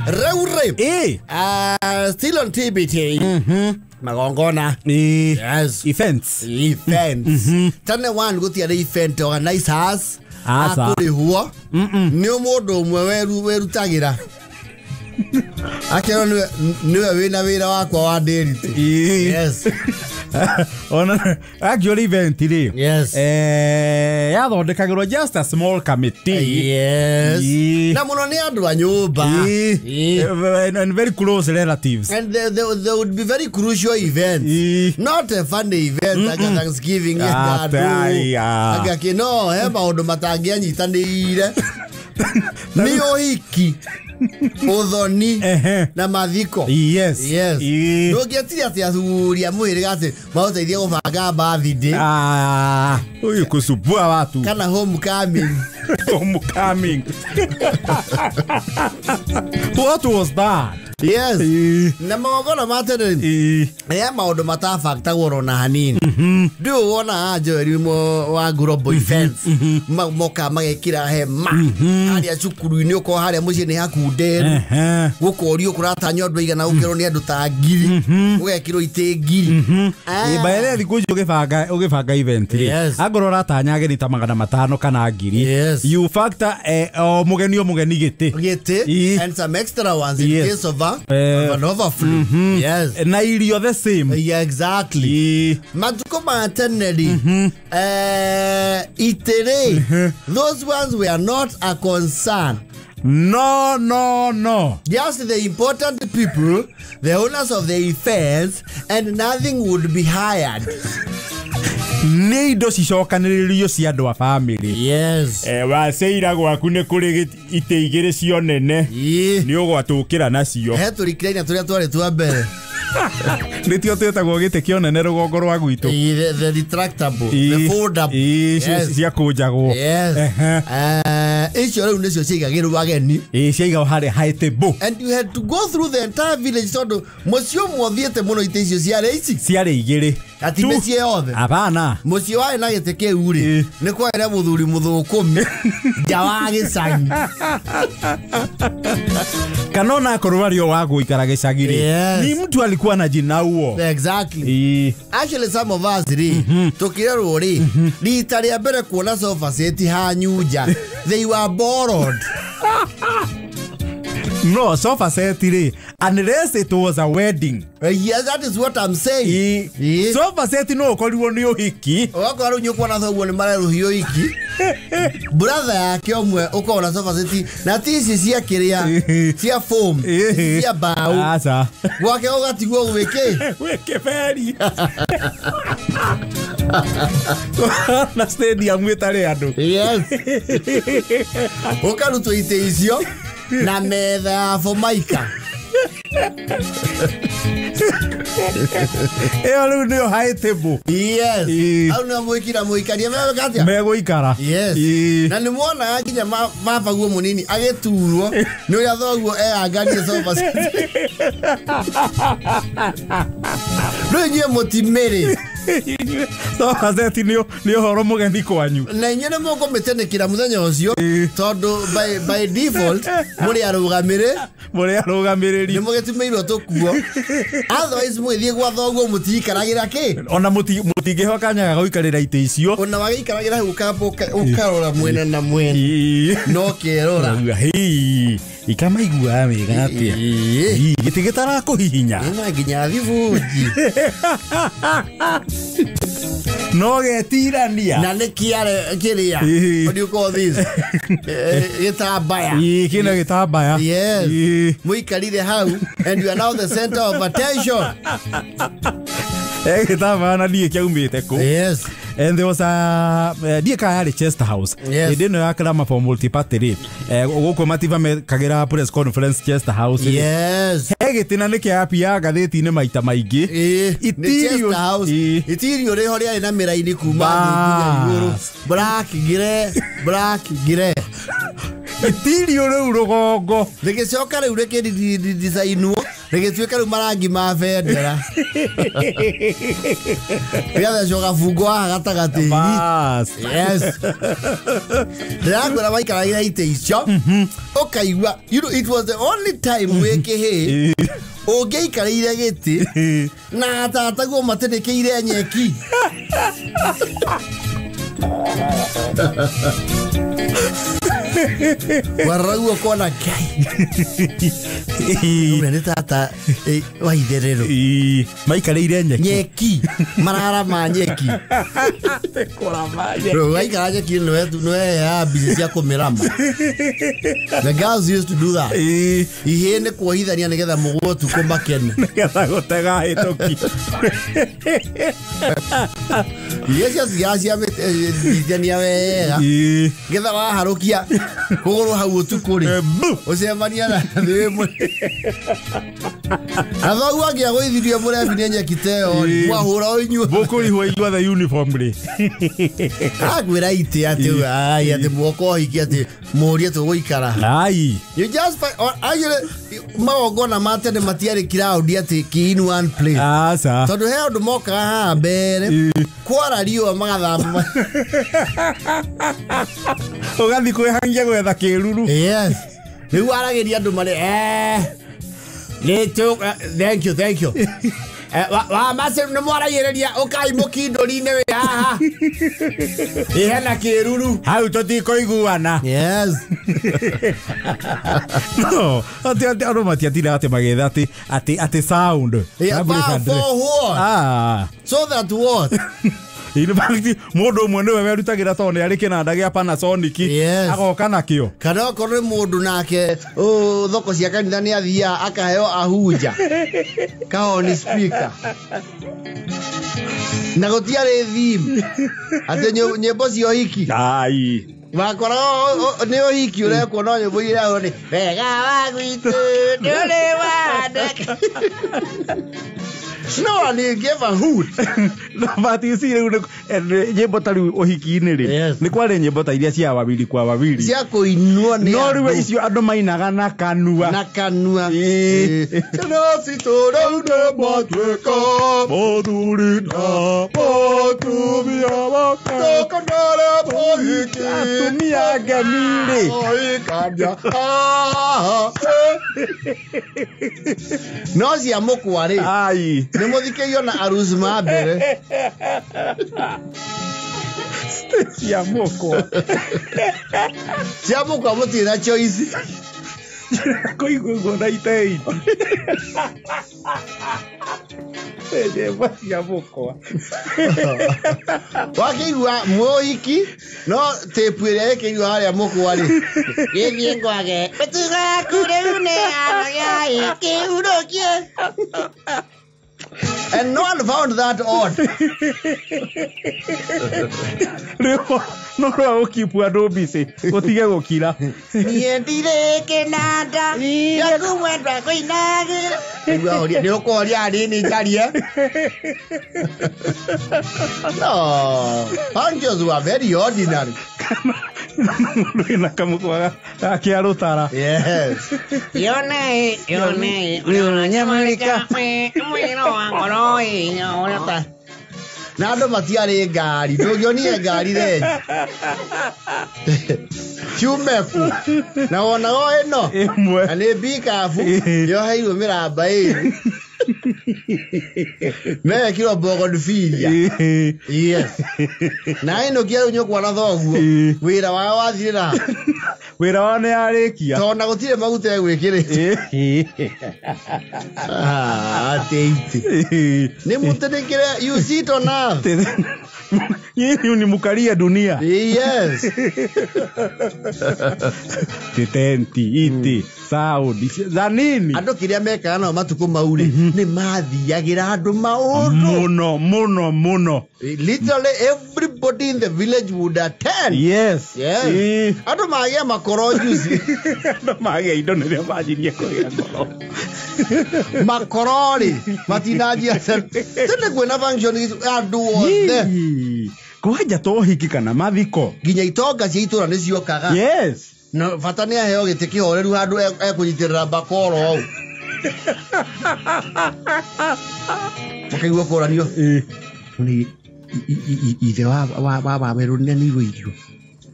Rĩu rĩ, still on TBT, magongona. Yes. Events. Events. Tene one gũtiarĩ event organizers akũrĩhwo nĩ mũndũ ũmwe werutagĩra akerwo niwe wĩna wĩra wakwa wa ndĩritũ. Yes. Ona actually event rĩ, Yes. yathondekagĩrwo just a small committee. Yes. Na mũno nĩ andũ a nyũmba. And very close relatives. And there would be very crucial events. Not a funny event like a Thanksgiving. No, he maũndũ matangĩanyitanĩire. Nĩ ũhiki, ũthoni na mathiko. Yes. Yes. Ndũngĩetire atĩ athuri a mũhĩrĩga atĩ magũteithie gũbanga birthday. Huyu kusumbua watu. Kana homecoming. Homecoming. What was that? Yes. Na magongona ma tene ya maũndũ matabactagwo ona hanini. Ndũĩ wona Joel wa Global Events moka magekĩra hema harĩa cukuru-inĩ, ũkorwo harĩa mũciĩ nĩ hakunderu, gũkorio kũratanywo andũ aigana, gũkerwo nĩ andũ ta 1000, gũgekĩrwo itĩ 1000. Baere thikũ ici ũgĩbanga event rĩ, angorwo ũratanya ageni ta 500 kana 1000, you factor o mũgeni o mũgeni gĩtĩ gĩtĩ and some extra ones in case of an overflow. Yes. Na irio the same. Yeah, exactly. Matuko ma tene rĩ, itĩrĩ, those ones were not a concern. No, no, no. Just the important people, the owners of the events, and nothing would be hired. Nĩ indo cicokanĩrĩrio cia andũ a family. Yes. Waceira gwaku nĩ kũrĩ itĩ igĩrĩ cio nene. Nĩ ũgwatũkĩra nacio. He tũrikiraina tũrĩa twarĩ twa mbere. Nĩtio twĩtagwo gĩtĩ kĩa ũnene rũgongo rwa gwitũ. The retractable, the foldable. Cia kũnjagwo. Yes. Icio rĩu nĩcio ciaigagĩrwo ageni. Ciaigagwo harĩa high table. And you had to go through the entire village tondũ mũciĩ ũmwe ũthiĩte mũno itĩ icio ciarĩ ici. Ciarĩ igĩrĩ. Ati mĩciĩ yothe. Hapana. Mũciĩ warĩ na gĩtĩ kĩu rĩ, nĩ kwarĩ na mũthuri mũthũkũmi nja wa gĩcagi. Kana ona akorwo arĩ o wa gũikara gĩcagi rĩ, ni mtu alikuwa na jina huo. Exactly. Actually some of us rĩ, tũkĩrerwo rĩ, rita rĩa mbere kuona sofa set hanyu nja, they were borrowed. No, sofa set rĩ, unless it was a wedding. Yes, that is what I'm saying. Sofa set no ũkorirwo nĩ ũhiki. Ũgakora rĩu nyũkwa na thoguo nĩ marerũhio ũhiki. Brother yake ũmwe ũkona sofa set na ti ici cia kĩrĩa, cia foam, cia mbaũ. Aca. Gwake ũgatigwo gwĩkĩ? Gwĩ kĩberi. Na stadium ĩtarĩ andũ. Yes. Ũkarutwo itĩ icio na metha ya Formica. Ĩyo rĩu nĩyo high table. Yes. Hau nĩho mũikira mũikaria megwĩka atĩa? Megũikara. Yes. Na nĩ muonaga nginya babaguo mũnini agĩturwo nĩ ũrĩa thoguo eyangarie sofa set. Rĩu inyuĩ mũtimĩrĩ. Sofa set nĩ ũhoro mũgeni kwanyu. Na inyuĩ nĩ mũkũmĩtĩnĩkĩra mũthenya ũcio tondũ by default mũrĩ arũgamĩrĩ. Mũrĩ arũgamĩrĩri. Nĩ mũgĩtumĩirwo tũkuo. Otherwise mũgĩthiĩ gwa thoguo mũtiikaragĩra kĩ? Ona mũtingĩheo kanya ga gũikarĩra itĩ icio. Ona wagĩikaragĩra hau ũkarora mwena na mwena. No kĩrora. Ikamaiguaga wega atĩa? Gĩtĩ gĩtarakũhihinya. Ĩna nginya thibunji. No getirania. Na nĩ kĩare kĩrĩa. What do you call this? Gĩtambaya. Kĩna gĩtambaya. Yes. Mũikarire hau and you are now the center of attention. Gĩtambaya na ndiĩ kĩaumĩte kũ. Yes. And there was a ndiĩ kana yarĩ Chester House. Hĩndĩ ĩno ya Clamour for Multi-Party rĩ, gũkũ Mativa mekagĩra press conference Chester House. Yes. He gĩtĩ na nĩkĩo yapia ngathĩti-inĩ maita maingĩ. Chester House. Itirio rĩho rĩarĩ na mĩraini kuma thĩ nginya igũrũ. Black, grey, black, grey. Itirio rĩu rũgongo. Rĩgĩcoka rĩu rĩkĩdicainwo rĩgĩtuĩka rĩu marangi ma bendera. Rĩgathecwo gabungo haha gatagatĩ. Yes. Ndĩrakwĩra waikaragĩra itĩ icio ũkaigua, you know, it was the only time wĩ kĩhĩĩ ũngĩaikarĩire gĩtĩ na tataguo matĩnĩkĩire nyeki. Warraguo kona Ngai. Ũrĩa nĩ tata wa itherero. Maikarĩire nyeki. Nyeki. Mararama nyeki. Waikara nyeki nĩweheaga mbici cia kũmĩrama. The girls used to do that. Ihĩĩ nĩ kuohithania nĩgetha mũgwo ũtukũ makene. Nĩgetha gũtega hĩtũki. Iria ciatigaga ciamĩthithania wega. Nĩgetha waharũkia kũgũrũ hau ũtukũ rĩ ũcemania na thĩ ĩmwe. Na thoguo angĩagũithirie mũrebi nĩ nyeki ta ĩyo rĩ, mwahũra o inyuothe. Mũkũrĩhwo inyuothe uniform rĩ. Akwĩra itĩ atĩ ai atĩ mwoka ũhiki atĩ mũrie tũgũikara. Ai. You just find, actually magongona ma tene matiarĩ crowd atĩ ki in one place. Aca. Tondũ he andũ mokaga haha mbere kwara riũa magathamba. Ũgathiĩ kwĩhangia gwetha kĩruru. Yes. Rĩu aragĩria andũ marĩ thank you, thank you. Wa mace nĩ mwaragĩrĩria ũkai mũkindũri-inĩ wĩ haha. Ĩ hena kĩruru. Hau tũtikũiguana. Yes. No, atĩ andũ matiatindaga atĩ magĩetha atĩ sound. Yeah, for what? Ah. So that what? In fact, mũndũ ũmwe nĩwe werutagĩra tondũ nĩ arĩ kĩnanda gĩa Panasonic. Yes. Agoka nakĩo. Kana okorwo nĩ mũndũ nake thoko cia kanitha nĩ athiaga akaheo ahunja. Kahoni speaker. Na gũtiarĩ theme. Atĩ nyĩmbo cia ũhiki. Ai. Wakora nĩ ũhiki ũrekwo no nyĩmbo iria nĩ wega wa gwitũ ndũrĩ wandeka. No one gave a hoot. No, but you see, nyĩmbo ta rĩu ũhiki-inĩ rĩ, nĩ kwarĩ nyĩmbo ta iria cia wawili kwa wawili. Cia kũinwo nĩ No rĩu icio andũ mainaga na kanua. Na kanua. Ciana citũ rĩu nĩ mwatuĩka mũthuri na mũtumia wake. Tũkenere mũhiki. Atumia ngemi rĩ. Mũhikania. No cia mũkwa rĩ. Ai. Nĩ mũthikĩrio na arusi ma mbere. Cia mũkwa. Cia mũkwa mũtirĩ na choice. Kũigua ũguo na iteiti. Nyĩmbo cia mũkwa. Wakĩigua mũhiki no tape ĩrĩa ĩkĩigua harĩa mũkwa rĩ. Gĩthiĩ ngwage. Mĩtugo yaku rĩu nĩ ya kĩhurũkie. And no one found that odd. No no ũkipu andũ busy ũtige gũkira. Niĩ ndirĩ kĩnanda gĩaku mwendwa kũinagĩra. Nĩ ũkũhoria hanini njarie. No, functions were very ordinary. Mũndũ wĩna kamũkwa gake rũtara. Yes. Yone, yone, unanyamarika, mwĩra wa ngoro ĩ, na andũ matiarĩ ngari, ndũngĩonire ngari rĩngĩ. Ciume kũ? Na wonaga o ĩno ĩmwe. Na nĩ mbikabu yoheirwo mĩramba ĩrĩ. Mekĩrwo bougainvillea. Yes. Na ĩnũkia rĩu nyũkwa na thoguo. Wĩra wao wathirĩra. Wĩra wao nĩ arĩkia. Tondũ na gũtirĩ maguta egwĩkĩrĩte. Atĩ itĩ. Nĩ mũtĩnĩkĩre, you sit on earth. Nyinyi ni mukaria dunia. Yes. Tenti, iti, sound, za nini? Andũ kĩrĩa mekaga nao matukũ mau rĩ, nĩ mathiagĩra andũ maũndũ. Mũno, mũno, mũno. Literally everybody in the village would attend. Yes. Yes. Andũ magĩa makoro juice. Andũ magĩa indo nĩrĩo manjirie kũgĩa ngoro. Makoro rĩ, matinanjia tene kwĩna function andũ othe. Kwanja to ũhiki kana mathiko. Nginya itonga cia itũra nĩ ciokaga. Yes. No bata nĩ aheo gĩtĩ kĩhoreru handũ ekũnyitĩrĩra bakoro hau. Mũkaigua kũranio. Nĩ ithe wa Wawerũ nĩ anĩirwo irio.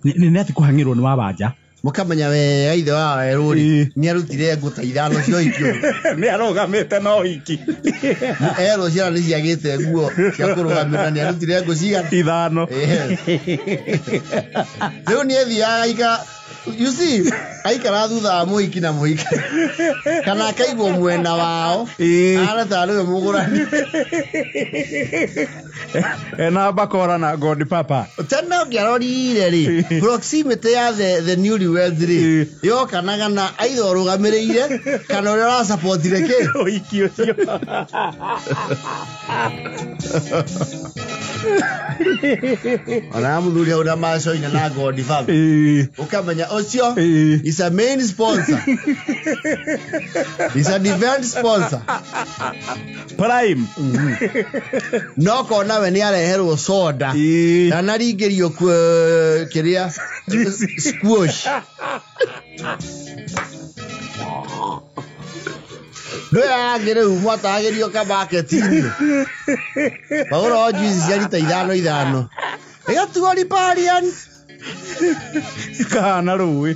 Nĩ atĩ kũhang'ĩrwo nĩ Wawanja. Mũkamenya wega ithe wa Wawerũ rĩ nĩ arutire ngũ ta ithano cia ũhiki ũyũ. Nĩ arũgamĩte na ũhiki. Erwo ciana nĩ ciagĩte nguo cia kũrũgamĩrĩra nĩ arutire ngũ cigana? Ithano. Rĩu nĩ athiaga aika, you see, aikara thutha wa mũhiki na mũhiki kana akaigwo mwena wao ahana tarĩ we mũgũrani. Ena bakora na God papa. Tene ũngĩarorire rĩ proximity ya the newlyweds rĩ yokanaga na either ũrũgamĩrĩire kana ũrĩa ũrasupportire kĩ ũhiki ũcio. Ona mũthuri hau na macoina na God papa. Ũkamenya ũcio is a main sponsor. Is an event sponsor. Prime. No kona we nĩ areherwo soda. Na naringĩrio kĩrĩa squash. Ndũĩ angĩ rĩu mwatagĩrio kabaketi-inĩ. Magũra juice cia rita ithano ithano. Ĩgatuo riparian. Kahana rũĩ.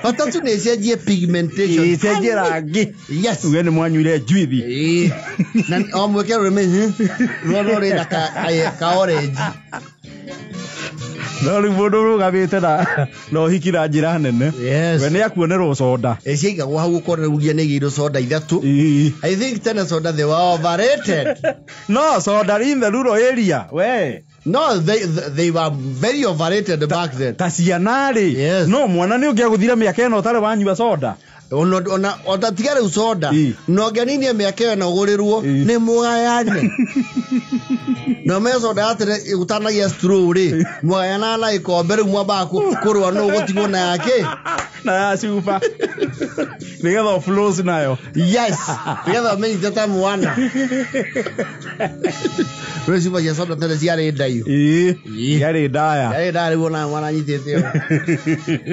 Bata tu nĩ ĩcenjie pigmentation. Ĩcenjie rangi. Yes. Uge nĩ mwanyuire njuithi. Na o mwĩke rũrĩmĩ ruona rũrĩ na ka orange. No rĩu mũndũ ũrũgamĩte na ũhiki na njĩra nene. We nĩ akuonerwo soda. Ciaigagwo hau ũkona nĩ igĩirwo soda ithatũ. I think tene soda they were overrated. No, soda in the rural area. We. No, they were very overrated back then. Ta ciana rĩ. Yes. No mwana nĩ ũngĩagũthira mĩaka ĩno ũtarĩ wanyua soda. Ona tiga rĩu soda. No ngeninie mĩaka ĩno ũgũrĩrwo nĩ mũgayane. No me soda ya tene ũtanagia straw rĩ mũgayana na ikombe rĩu mwambaga kũrũa nũ ũgũtigwo na yake. Na ya cuba. Nĩgetha ũflows nayo. Yes. Nĩgetha ũmenyite ta mwana. Rĩu cuba cia soda tene ciarĩ ndaihu. Ciarĩ ndaya. Ciarĩ ndaya rĩu ona mwana anyitĩte ũũ.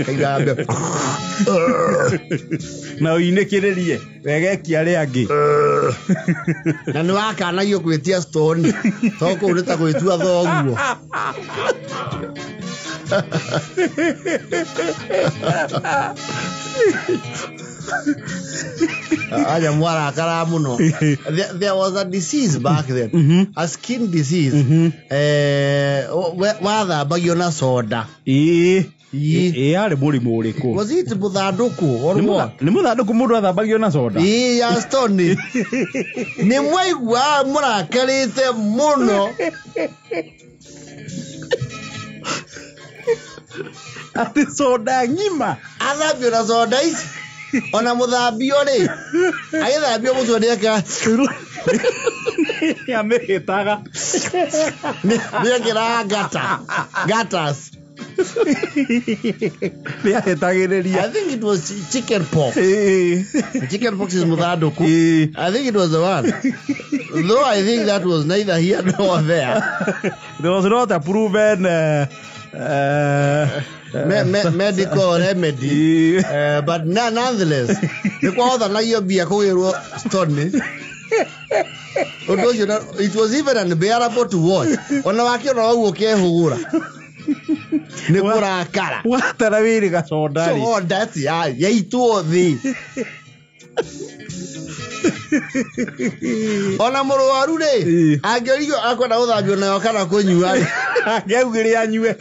Kaigua mbĩa. Na ũinĩkĩrĩrie wegekia arĩa angĩ. Na nĩ wakanagio gwĩtia stone. To kũu nĩ ta gwĩtua thoguo. Aya mwarakara mũno. There was a disease back then. A skin disease. Wathambagio na soda. Yarĩ mũrimũ ũrĩkũ? Was it mũthandũkũ or what? Nĩ mũthandũkũ mũndũ athambagio na soda? Ya stone. Nĩ mwaigua mũrakarĩte mũno. Atĩ soda ng'ima. Athambio na soda ici. Ona mũthambio rĩ agĩthambio mũtwe nĩekĩra nĩamĩhĩtaga. Nĩekĩraga gatas. Nĩahĩtagĩrĩria. I think it was chicken pox. Chicken pox is mũthandũkũ. I think it was the one. Though I think that was neither here nor there. There was not a proven medical remedy. But nonetheless, nĩ kwahothanagio mbia kũgĩrwo stone. Ũndũ ũcio it was even unbearable to watch. Ona wakĩona ũguo ũkehũgũra. Nĩ kũrakara. Watara wĩrĩ gacoda rĩ. Soda yaitwo thĩ. Ona mũrwaru rĩ angĩũrio akwenda gũthambio nayo kana kũnyua rĩ angĩaugire anyue.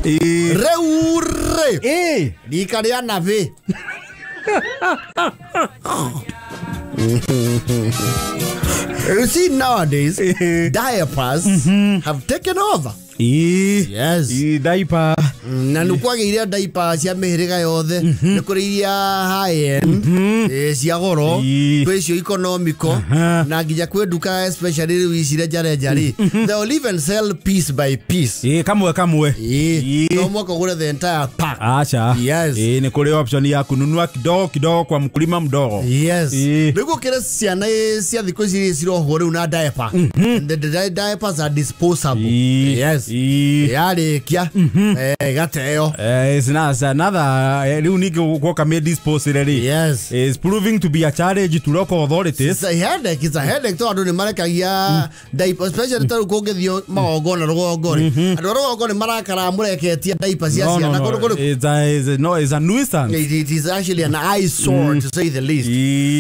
Rĩu rĩ rika rĩa nabĩ. You see, nowadays, diapers have taken over. Yes. Yes. Diaper. Na nĩ kwagĩire diaper cia mĩhĩrĩga yothe, nĩ kũrĩ iria high end, cia goro, kwĩ icio economical, na nginya kwĩ nduka especially rĩu ici renjarenja rĩ, they will even sell piece by piece. Kamwe kamwe. No mwaka ũgũre the entire pack. Acha. Yes. Nĩ kũrĩ option ya kununua kidogo kidogo kwa mkulima mdogo. Yes. Rĩu gũkĩra ciana cia thikũ ici cirohwo rĩu na diaper. The diapers are disposable. Yes. Yarĩkia gateo. It's not another rĩu ningĩ gwoka me dispose rĩ. Yes. It's proving to be a challenge to local authorities. It's a headache, it's a headache tondũ nĩ marekagia diaper especially ta rĩu kũngĩthiĩ magongona rũgongo rĩ. Andũ a rũgongo nĩ marakara mũreketie diaper cia ciana kũndũ kũrĩkũ. It's a nuisance. It is actually an eyesore to say the least.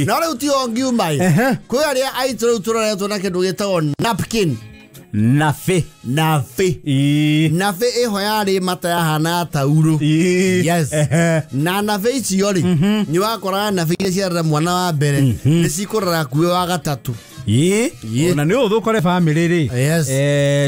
No rĩu ti o ngiuma ĩ. Kwĩ arĩa aitũ rĩu tũroretwo na kĩndũ gĩtagwo napkin. Nafe. Nafe. Nafe ĩho yarĩ mata yahana tauro. Yes. Na nafe icio rĩ, nĩ wakoraga nafe iria ciarera mwana wa mbere nĩ cikũrera kuĩ wa gatatũ. Ona nĩ ũthũ ũkore family rĩ. Yes.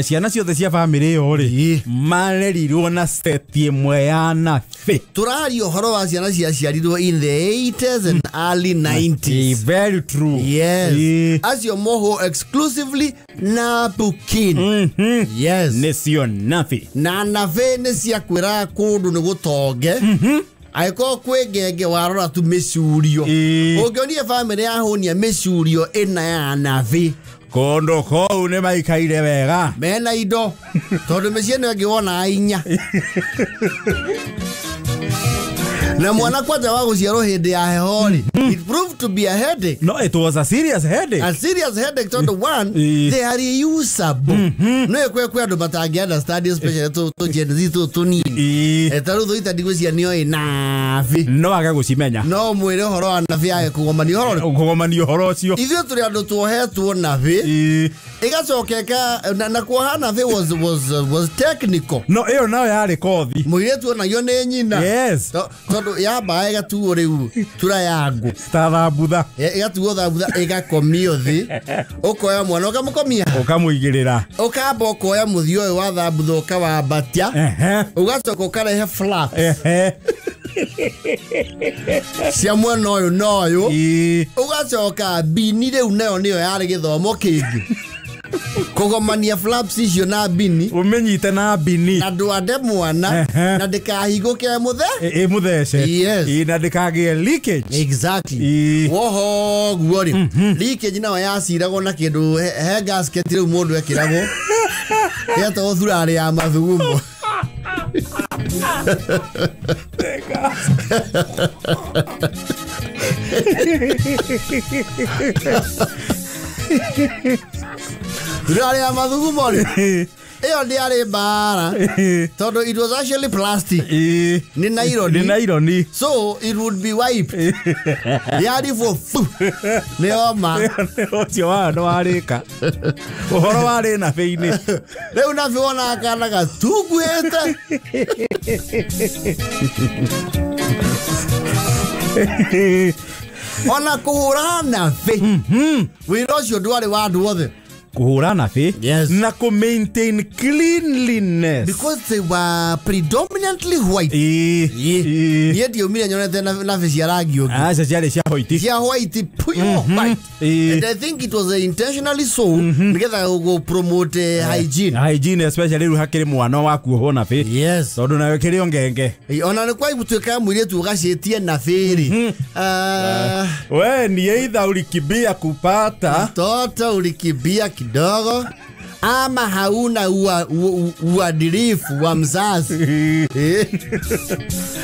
Ciana ciothe cia family ĩyo rĩ, marerirwo na seti ĩmwe ya nafe. Tũraria ũhoro wa ciana ciaciarirwo in the 80s and early 90s. Very true. Yes. Acio moho exclusively napkin. Yes. Nĩcio nafe. Na nafe nĩ ciakwĩraga kũndũ nĩ gũtonge. Angĩkorwo kwĩ ngenge warora tu mĩcurio. Ũngĩonire family yahũnia mĩcurio ĩna ya nabe, kũndũ kũu nĩ maikaire wega, mena indo, tondũ mĩciĩ ĩno ĩngĩ wonaga inya. Na mwana kwanja wa gũciarwo hĩndĩ ya heho rĩ, it proved to be a headache. No, it was a serious headache. A serious headache tondũ one, they are reusable. No ĩkwe kwĩ andũ matangĩ understand especially tũ Gen Z tũ tũnini. Ta rĩu thũita ndigwĩciria nĩoĩ nabe. No age gũcimenya. No mwĩre ũhoro wa nabe age kũgomania ũhoro ũrĩkũ? Kũgomania ũhoro ũcio. Ithuĩ tũrĩ andũ tuohetwo nabe. Ĩgacoka na kuoha nabe was technical. No, ĩyo nayo yarĩ kothi. Mũirĩtu onagio nĩ nyina. Yes. Tondũ yambaga ĩgatuo rĩu tura ya ngũ. Ta thambutha. Ĩgatuo thambutha ĩgakomio thĩ. Ũkoya mwana ũkamũkomia. Ũkamũigĩrĩra. Ũkamba ũkoya mũthia ũyũ wa thambutha ũkawambatia. Ũgacoka ũkarehe flaps. Cia mwena ũyũ na ũyũ. Ũgacoka bini rĩu nayo nĩyo yarĩ gĩthomo kĩngĩ. Kũgomania flaps icio na bini. Ũmĩnyite na bini. Na ndwande mwana. Na ndĩkahingũke mũthe. Ĩmũthece. Yes. Na ndĩkagĩe leakage. Exactly. Woho guo rĩ, leakage nayo yaciragwo na kĩndũ he gasket rĩu mũndũ ekĩragwo. Yetagwo thurarĩ ya mathugumo. Thurarĩ ya mathugumo rĩ, ĩyo ndĩarĩ mbara tondũ it was actually plastic. Nĩ nylon. Nĩ nylon. So it would be wiped. Yarĩ for nĩ oma. Ũcio wa no warĩka. Ũhoro warĩ nabe-inĩ. Rĩu nabe wonaga kana gatunguhĩte. Ona kũhũra nabe, wĩra ũcio ndwarĩ wa andũ othe. Kũhũra nabe. Yes. Na kũ maintain cleanliness. Because they were predominantly white. Niĩ ndiaumire nyonete nabe cia rangi ũngĩ. Aca ciarĩ cia white. Cia white, pure white. And I think it was intentionally so nĩgetha gũ promote hygiene. Hygiene especially rĩu hakĩrĩ mwana wa kuohwo nabe. Yes. Tondũ nayo kĩrĩ o ngenge. Ona nĩ kwaigutuĩkaga mũirĩtu ũgacĩtie nabe rĩ. We ni either ulikimbia kupata mtoto, ulikimbia kidogo, ama hauna uadilifu wa mzazi.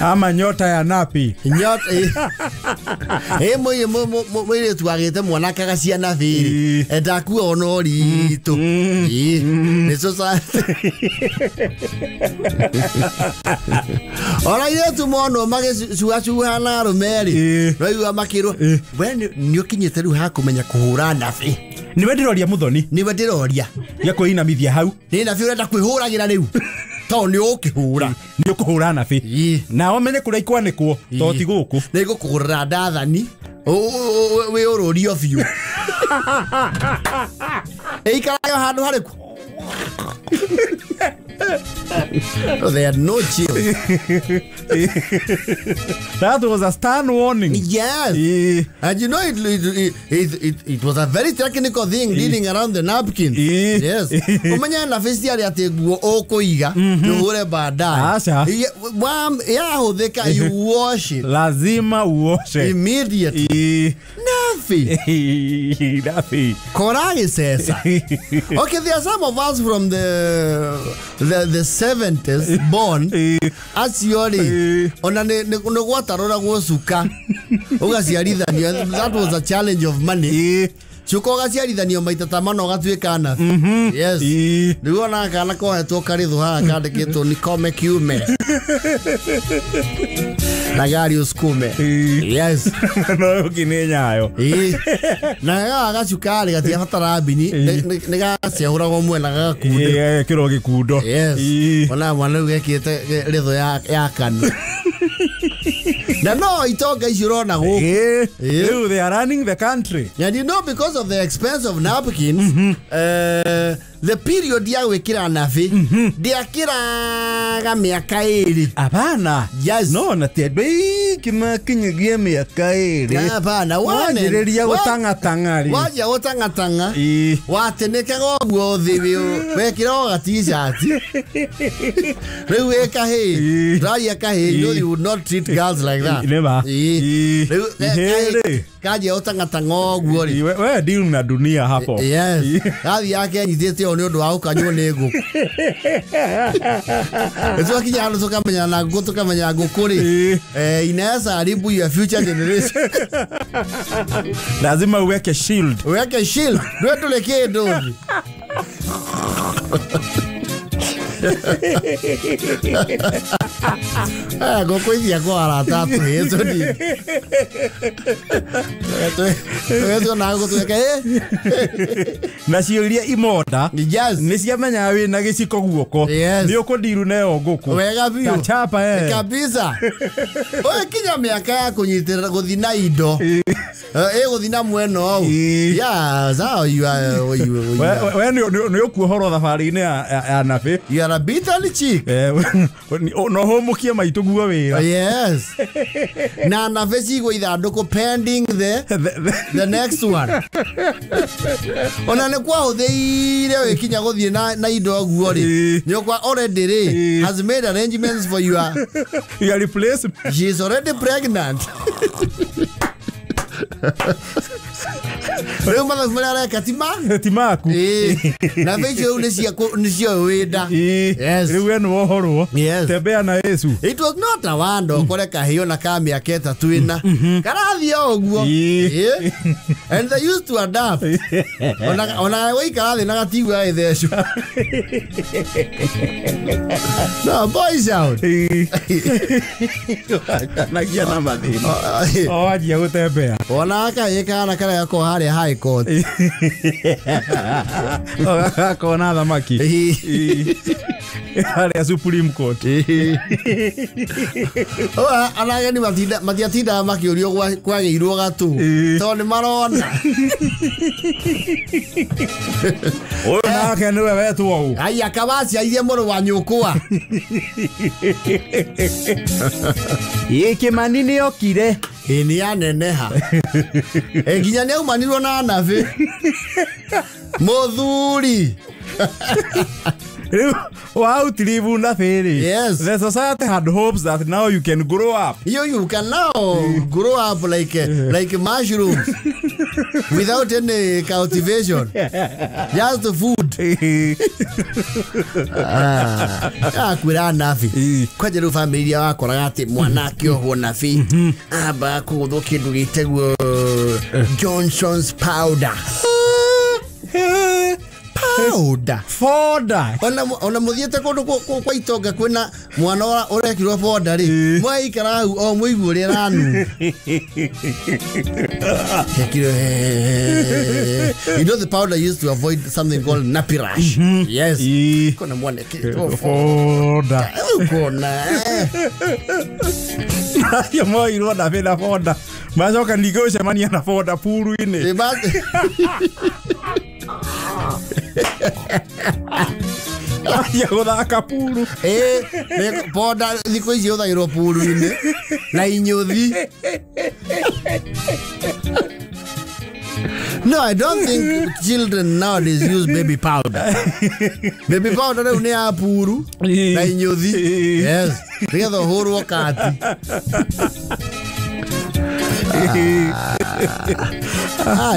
Ama nyota ya napi. Nyota. Mũirĩtu agĩte mwanake agacia nabe rĩ, ndakua ona ũritũ. Nĩ society. Ona airĩtu monwo magĩcuacuha na arũme rĩ, noigua makĩrwo, we nĩ ũkinyĩte rĩu ha kũmenya kũhũra nabe. Nĩwe ndĩroria Muthoni. Nĩwe ndĩroria. Ya kwĩinamithia hau. Nĩ nabe ũrenda kwĩhũragĩra rĩu. Tondũ nĩ ũkĩhũra. Nĩ ũkũhũra nabe. Na ũmenye kũrĩa ikwanĩkwo, to ti gũkũ. Nĩ ngũkũgũrĩra ndathani, wĩ ũrũrio biũ. Ĩikaraga handũ harĩkũ? No, they had no chill. That was a stern warning. Yes. And you know, it was a very technical thing dealing around the napkin. Yes. Umenya na face yari ati guo ukuiga uhure baadaye. Acha. Yahuthika, you wash it. Lazima uoshe. Immediately. Nafi. Nafi. Koragi sesa. Okay, there are some of us from the 70s born aciori ona nĩ gwatarũragwo cuka ũgaciarithanio. That was a challenge of money. Cuka ũgaciarithanio maita ta mana ũgatuĩka nabi. Yes. Rĩu ona kana kohetwo karĩthũ haha kandĩkĩtwo nikome kiume na gari usukume. Yes. No ũkinĩ nyayo. Na gaga gacukari gatiabatara mbini nĩ gacehũragwo mwena gagakundo. Gagekĩrwo gĩkundo. Yes. Ona mwana rĩu gekĩte rĩthũ ya kanua. Na no itonga icio ũrona gũkũ. Rĩu they are running the country. And you know, because of the expense of napkins, the period ya gwĩkĩra nabi ndĩakĩraga mĩaka ĩrĩ. Abana. Yes. No, na ti andũ aingĩ makinyagia mĩaka ĩrĩ. Abana. Wanjĩrĩria gũtang'atang'a rĩ. Wanjia gũtang'atang'a. Watĩnĩkaga ũguo thĩ wekĩra o ga-t-shirt. Rĩu wĩ kahĩĩ. Ndĩraria kahĩĩ. You know you would not treat girls like that. Never. Rĩu kanjia gũtang'atang'a ũguo rĩ. We deal na dunia hapo. Yes. Gathiĩ yake anyitĩte ũũ nĩ ũndũ wa gũkanywo nĩ ngũkũ. Twakinya handũ tũkamenya na ngũkũ tũkamenya ngũkũ rĩ. Inaweza haribu your future generation. Lazima uweke shield. Uweke shield. Ndwe ndũrĩ kĩndũ. Ngũkũ iria kwa arata atũhĩtwo ni. Tũhĩtwo na ngũkũ tweke. Na cio iria imonda. Yes. Nĩ ciamenyaga wĩna gĩciko guoko. Nĩ ũkũndiru nayo ngũkũ. Wega biũ. Tachapa Kabisa. Oye kinya mĩaka ya kũnyitĩrĩra gũthiĩ na indo. Ĩgũthiĩ na mwena ũũ. Yeah, so you are we nĩ ũkuohorwo thabarĩ-inĩ ya nabi. You are a bitter chick. No hũmũkie maitũ guo wĩra. Yes. Na nabi cigwo ithandũkũ pending the next one. Ona nĩ kwahũthĩire wĩkinya gũthiĩ na indo ũguo rĩ. Nyũkwa already rĩ has made arrangements for your replacement. She is already pregnant. Rĩu mathabu marĩa areka ti maku. Na icio nĩcio wĩnda. Yes. Rĩu we nĩwohorwo. Yes. Tembea na Yesu. It was not a wonder ũkore kahĩĩ ona ka mĩaka ĩtatũ ĩna karathiĩ o ũguo. And they used to adapt. Ona gũikara thĩ na gatigua gĩthecwo. No, boys out. Nagia na mathĩna. O wanjia gũtembea. Ona kahĩĩ kana karĩa gakoragwo harĩa high court. Gakona thamaki. Harĩa Supreme Court. Arageni matiatindaga makĩũrio kwagĩirwo gatũ tondũ nĩ marona. Ũyũ nake nĩwe wetwo ũũ. Aya kawaciairie mũrũ wa nyũkwa. Ĩ Kĩmani nĩokire. Ĩ nĩ aneneha. Nginya nĩ aumanirwo na nabi. Mũthuri. Rĩu outlive nabi rĩ. Yes. The society had hopes that now you can grow up. You can now grow up like mushrooms without any cultivation. Just food. Akwĩra nabi. Kwanja rĩu family iria wakoraga atĩ mwana akĩohwo nabi amba kũgũthwo kĩndũ gĩtagwo Johnson's powder. Powder. Foda. Ona mũthiĩte kũndũ kwa itonga kwĩna mwana ũrekirwo foda rĩ mwaikara hau o mũigue ũrĩa ĩranunga. You know the powder used to avoid something called nappy rash. Yes. Kona mwana ekĩrĩtwo foda. Kona. Acio moirwo nabi na foda. Macoka ningĩ gũcemania na foda puru-inĩ. Ya gũthaka puru. Ponda thikũ ici ĩhũthagĩrwo puru-inĩ na inyũthi. No, I don't think children nowadays use baby powder. Baby powder rĩu nĩ ya puru na inyũthi. Yes. Nĩgetha ũhũrwo kati.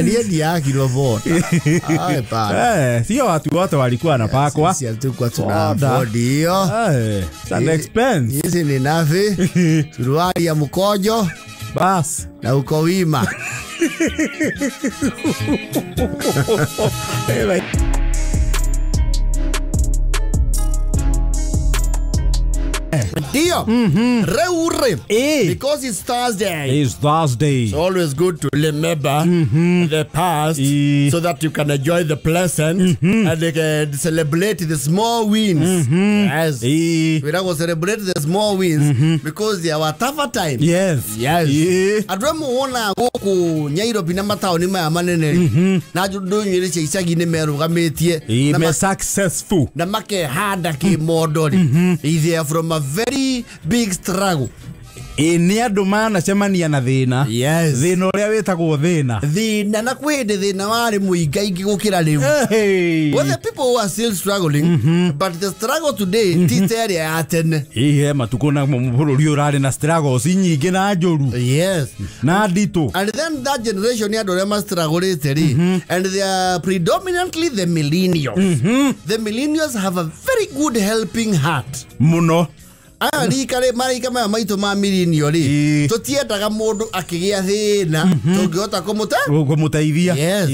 Niĩ ndiakirwo boda. Sio watu wote walikuwa wanapakwa. Sisi hatukuwa tuna afford hiyo. It's an expense. Hizi ni nafi, suruali ya mkojo. Bas. Na uko wima. Ndio. Reure. Because it's Thursday. It's Thursday. It's always good to remember the past so that you can enjoy the present and they can celebrate the small wins. Yes. We don't celebrate the small wins because they are tougher times. Yes. Yes. Andũ wona gũkũ Nairobi na mataũni maya manene na ndũnyũ cia icagi-inĩ merũgamĩtie na successful na makehanda kĩmondo rĩ. They are from a very big struggle. Nĩ andũ manacemania na thĩna. Yes. Thĩna ũrĩa wĩtagwo thĩna. Thĩna na kwĩ hĩndĩ thĩna warĩ mũingaingĩ gũkĩra rĩu. Well, the people who are still struggling, but the struggle today ti ta ĩrĩa ya tene. He matukũ na bũrũri ũrarĩ na struggles nyingĩ na njũru. Yes. Na nditũ. And then that generation ya andũ arĩa mastrugglĩte rĩ, and they are predominantly the millennials. The millennials have a very good helping heart. Mũno. Aya rika rĩ marika maya maitũ ma millennial rĩ tũtiendaga mũndũ akĩgĩa thĩna tũngĩhota kũmũteithia. Yes.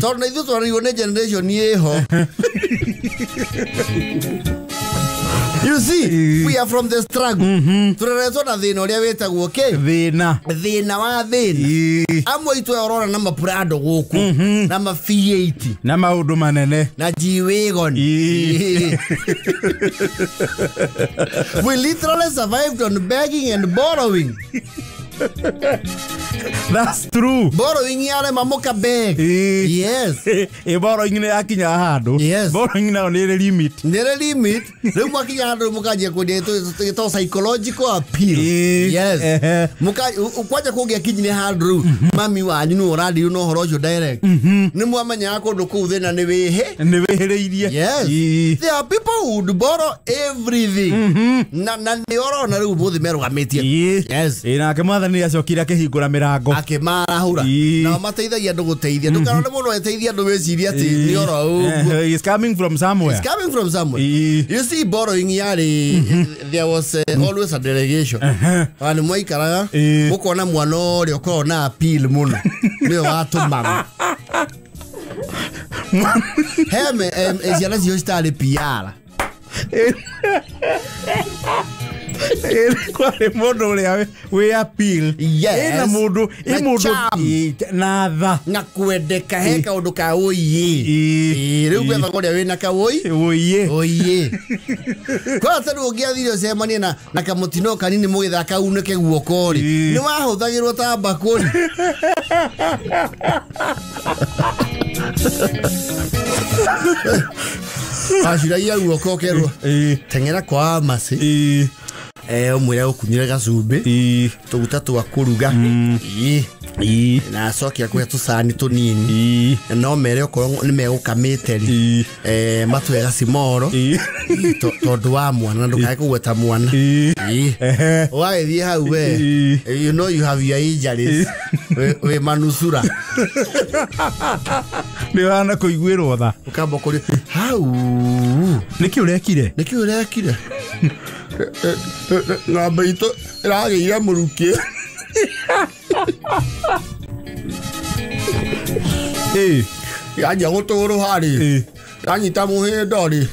Tondũ na ithuĩ twarĩirwo nĩ generation ĩho. You see, we are from the struggle. Tũreretwo na thĩna ũrĩa wĩtagwo kĩ? Thĩna. Thĩna wa thĩna. Amwe aitũ ũrona na maprado gũkũ, na ma V8, na maũndũ manene, na G-Wagon. We literally survived on begging and borrowing. That's true. Borrowing yale mamoka beg. Yes. Borrowing nĩ yakinya handũ. Yes. Borrowing nayo nĩ ĩrĩ limit. Nĩ ĩrĩ limit. Rĩu mwakinya handũ mũkanjia kwendia ĩtagwo psychological appeal. Yes. Kwanja kũngĩakinyire handũ rĩu mami wanyu nĩwe ũrandirio na ũhoro ũcio direct. Nĩ mwamenyaga kũndũ kũu thĩna nĩ wĩhĩ. Nĩ wĩhĩrĩirie. Yes. There are people who would borrow everything. Na nĩ ũrona rĩu ũmũthĩ merũgamĩtie. Yes. Nake mwathani acokire akĩhingũra mĩrango. Akĩmarahũra. Nao mateithagia andũ gũteithia. Ndũkarore mũndũ ateithia andũ wĩcirie atĩ nĩ oro ũguo. He's coming from somewhere. He's coming from somewhere. You see, borrowing yarĩ there was always a delegation. Nĩ mwaikaraga mũkona mwana ũrĩa ũkoragwo na appeal mũno nĩwe watũmaga. Heme ciana cio citarĩ PR. Kwarĩ mũndũ ũrĩa wĩ appeal. Yes. Ĩna mũndũ na tha na kwendeka he kaũndũ ka ũiĩ. Rĩu gwethaga ũrĩa wĩna kaũi ũiĩ. Kwa ta rĩu ũngĩathire ũcemanie na kamũtino kanini mũgĩthaka unĩke guoko rĩ, nĩ wahũthagĩrwo ta mbakũri. Waciragia guoko ũkerwo teng'era kwa Amasi ũmwĩre ũkunyĩre gacumbĩ tũguta twa kũruga na acoke akũhe tũcani tũnini no mere okorwo nĩ megũkamĩte rĩ matũhe gacimoro tondũ wa mwana ndũkae kũgweta mwana. Ũgagĩthiĩ hau we you know you have your injuries wĩ manusura nĩ ũhana kũiguĩrwo tha ũkamba kũrio hau nĩkĩ ũrekire nĩkĩ ũrekire ng'ombe itũ ĩragĩire mũrukĩ. Yanjia gũtũrũha rĩ yanyita mũhĩndo rĩ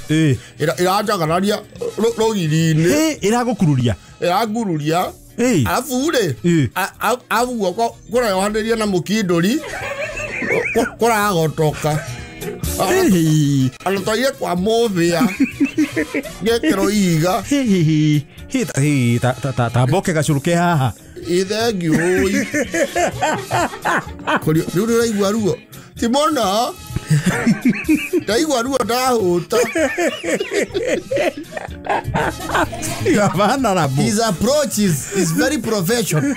ĩranjagararia rũgiri-inĩ ĩragũkururia ĩrangururia arabu rĩ abu guoko kũrayohanĩria na mũkindũri kũragotoka anatwaire kwa mũthĩa ngekĩrwo ihiga tamboke gacũrũ ke haha ithengiũi rĩu nĩ ũraigua ruo ti mũno Ndaigua ruo ndahũta. You are vulnerable. His approach is very professional.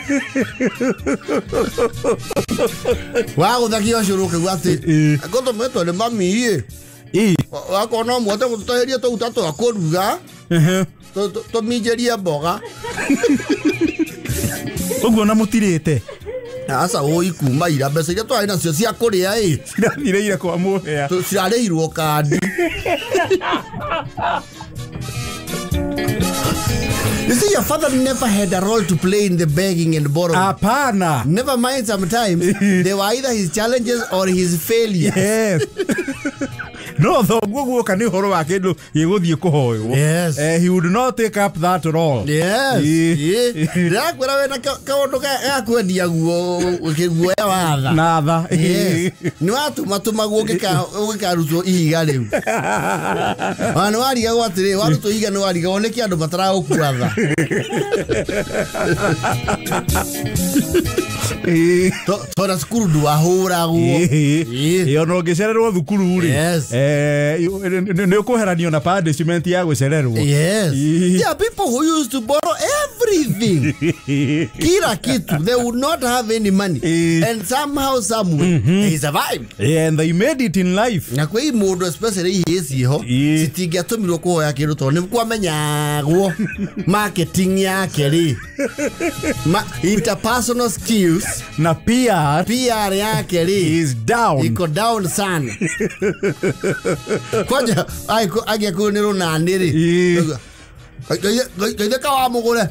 Wagũthakio cũrũ ũkĩigua atĩ ngũtũmĩtwo nĩ mami ĩ. Wakorwo no mũhote gũtũtahĩria tũguta twa kũruga tũminjĩrie mboga. Ũguo na mũtirĩte. Aca ũi kuma ira mbeca iria twarĩ nacio cia kũrĩa ĩ cirathirĩire kwa mũhĩa. Cirarĩhirwo kandi. You see, your father never had a role to play in the begging and borrowing. Hapana. Never mind, sometimes they were either his challenges or his failures. Yes. No, thoguo guoka nĩ ũhoro wa kĩndũ gĩgũthiĩ kũhoywo. Yes. He would not take up that role. Yes. Ndĩrakwĩra wĩna kaũndũ ga kwendia guo guoya wa tha. Na tha. Yes. Nĩ watũmatũmagwo ũgĩkarutwo ihiga rĩu. Ona nĩ warigagwo atĩrĩ, warutwo ihiga nĩ warigagwo nĩkĩ andũ mataragũkua tha. Tondũ cukuru ndwahũragwo. Ĩ ona ũngĩcererwo thukuru rĩ. Yes. Nĩ ũkũheranio na punishment ya gũcererwo. Yes. There are people who used to borrow everything. Kila kitu. They would not have any money. And somehow, somewhere, they survived. Yeah, and they made it in life. Na kwĩ mũndũ especially ihĩĩ ciĩho citingĩatũmirwo kũhoya kĩndũ tondũ nĩ kwamenyagwo marketing yake rĩ. Interpersonal skills na PR yake rĩ is down. Iko down sana. Kwanja angĩakuo nĩ rũnani rĩ. Geithĩka wa mũgũre.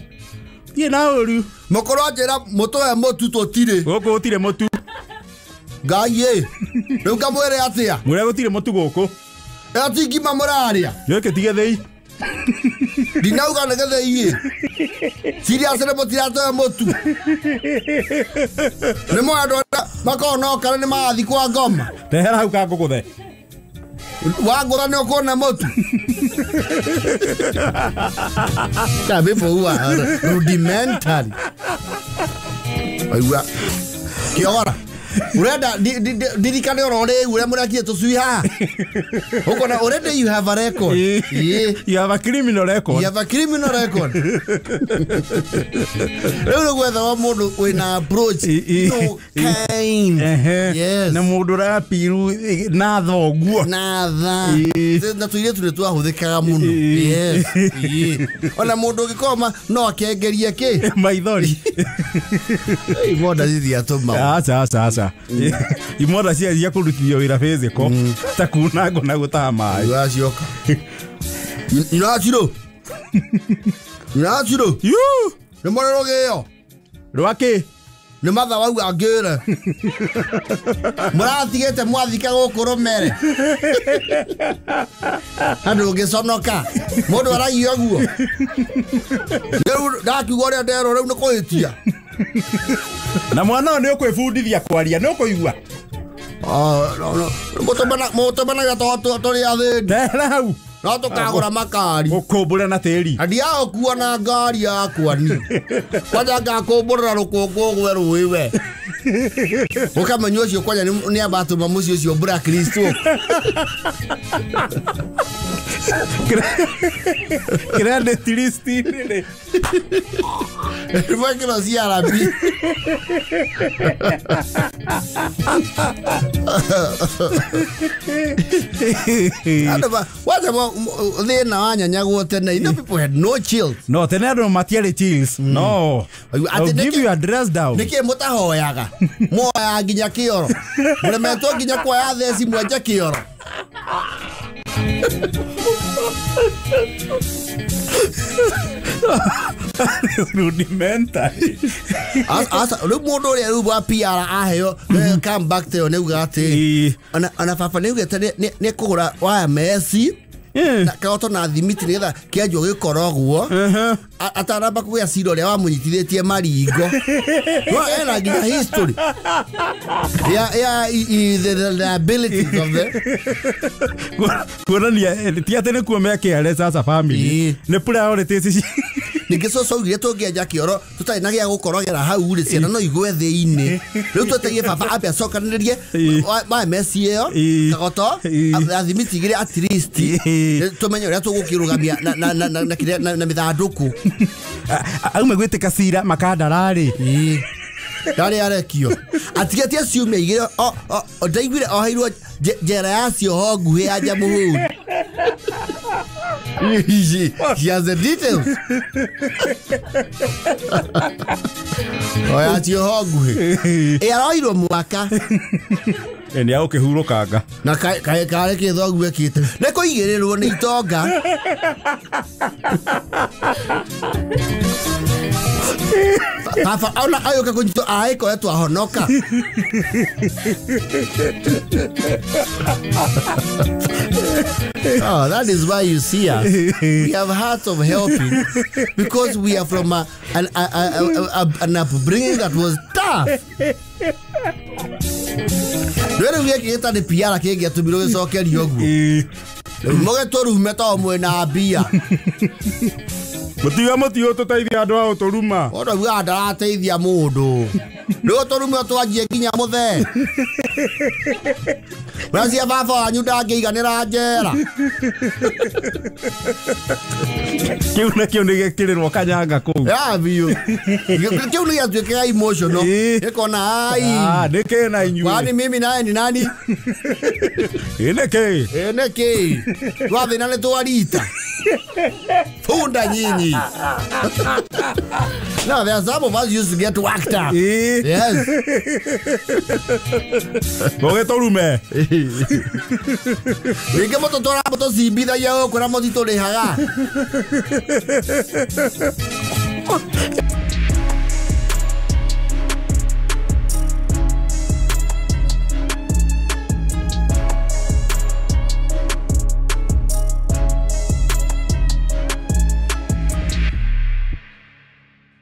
Thiĩ na ũru. Mũkũrũ anjĩra mũtũhe mũtu tũtirĩ. Gũkũ gũtirĩ mũtu. Ngai ĩ. Rĩu ngamwĩre atĩa? Mwĩre gũtirĩ mũtu gũkũ. Ĩyo ti ngima mũrarĩa. Gĩkĩ ti gĩthĩi. Ndinauga nĩ gĩthĩi ĩ. Serious nĩ mũtiratũhe mũtu. Nĩ moĩ andũ arĩa makoragwo no kana nĩ marathiĩ kwa ngoma. Ndehera hau kangũgũthe. Wagũra nĩ ũkuona mũtu. There people who are rudimentary. Aigua. Kĩogora. Urenda ndirikane oro rĩu ũrĩa mũrekire tũcui haha. Ũkona already you have a record. You have a criminal record. You have a criminal record. Rĩu nĩ gwethaga mũndũ wĩna approach. No kind. Yes. Na mũndũ ũrapiru na thoguo. Na tha. Na tũirĩtu nĩ twahũthĩkaga mũno. Yes. Ona mũndũ ũngĩkorwo no akengerie kĩ? Maithori. Imonda citiatũmagwo. Aca aca aca. Imonda cia kũrutithio wĩra physical ta kuna ngũ na gũtaha maĩ. Ũracioka. Nyinacirũ. Nyinacirũ. Nĩ mũrĩ rũgĩo. Rwakĩ? Nĩ matha wauga ngĩre. Mũratigĩte mwathika gũkũ rũmere. Andũ ũngĩconoka. Mũndũ aragia guo. Rĩu ndakiuga ũrĩa nderwo rĩu nĩ kũhĩtia. Na mwana ũyũ nĩ ũkwĩbundithia kwaria nĩ ũkũigua. Mũtũmanaga tũrĩ athĩni. Ndehera hau. No tũkagũra makari. Ũkũmbũre na tĩri. Na ndiagũkua na ngari yakwa niĩ. Kwanja ngakũmbũrĩra rũkũngũ ũgwe rũĩ we. Ũkamenya ũcio kwanja nĩ ambatũma mũciĩ ũcio blacklist. Credit list rĩ. Rwekĩrwo CRB. Andũ wacha thĩna wanyanyagwo tene. You know people had no chills. No, tene andũ matiarĩ chills. No. I'll give you a dress down. Nĩkĩ mũtahoyaga? Muoyaga nginya kĩoro. Mũremetwo nginya kuoya theci mwenje kĩoro. Rudimentary. Asa rĩu mũndũ ũrĩa rĩu wa PR aheo come back to nĩ uga atĩ ona baba nĩ ugĩte nĩ kũgũra waya meci na kagoto na thimiti nĩgetha kĩanjwo gĩkorogwo Ataramba kũgĩa cira ũrĩa wamũnyitithĩtie maringo. No ena nginya history ya the liabilities of the kuonania ti atĩ nĩkuo mekĩare sasa family nĩ priorities. Ningĩ cũcũ augire tũngĩenja kĩoro tũtarĩ na gĩa gũkorogera hau rĩ, ciana no igwe thĩ-inĩ. Rĩu twetereire baba ambe acokanĩrĩrie wa mesi ĩyo kagoto athimiti igĩrĩ at least tũmenye ũrĩa tũgũkĩrũgamia na mĩthandũkũ. Aume gwĩtĩka cira makandararĩ ndarĩ arekio atigĩtie ciumia igĩrĩ ndaiguire oheirwo njera ya cioho nguhĩ ya Jamhuri. She has the details. Oya cioho nguhĩ ĩ aroirwo mwaka nĩ agũkĩhurũkanga na kaĩ karĩ kĩthogu ekĩte nĩ kũigĩrĩrwo nĩ itonga. Baba ona ayoka kũnyitwo aĩkoretwo ahonoka. Oh, that is why you see us. We have hearts of helping because we are from an upbringing that was tough. Rĩu gĩkĩ gĩtarĩ PR kĩngĩatũmirwo gĩcokerio ũguo. Rĩu mũgĩtũrume to mwĩna mbia. Mũtiga mũtigo tũteithia andũ a ũtũruma. Ũndũ ugaga ndarateithia mũndũ. Rĩu ũtũrume twanjie nginya mũthee. Mũracia baba wanyu ndangĩiganĩra njera. Kĩu nakĩo nĩ gĩkĩrĩrwo kanyanga kũu. Ya biũ. Kĩu nĩ gĩatuĩkaga emotional. Gĩkona ai. Ah, nĩkĩ na inyuĩ. Kwani mimi naye ni nani? Ĩ nĩkĩ? Ĩ nĩkĩ? Twathĩna nĩ twarita. Funda nyinyi. No, there are some of us used to get whacked up. Yes. Mũgĩtũrume. Rĩngĩ mũtũtwara mũtũcimbithagia gũkũ na mũtitũrĩhaga.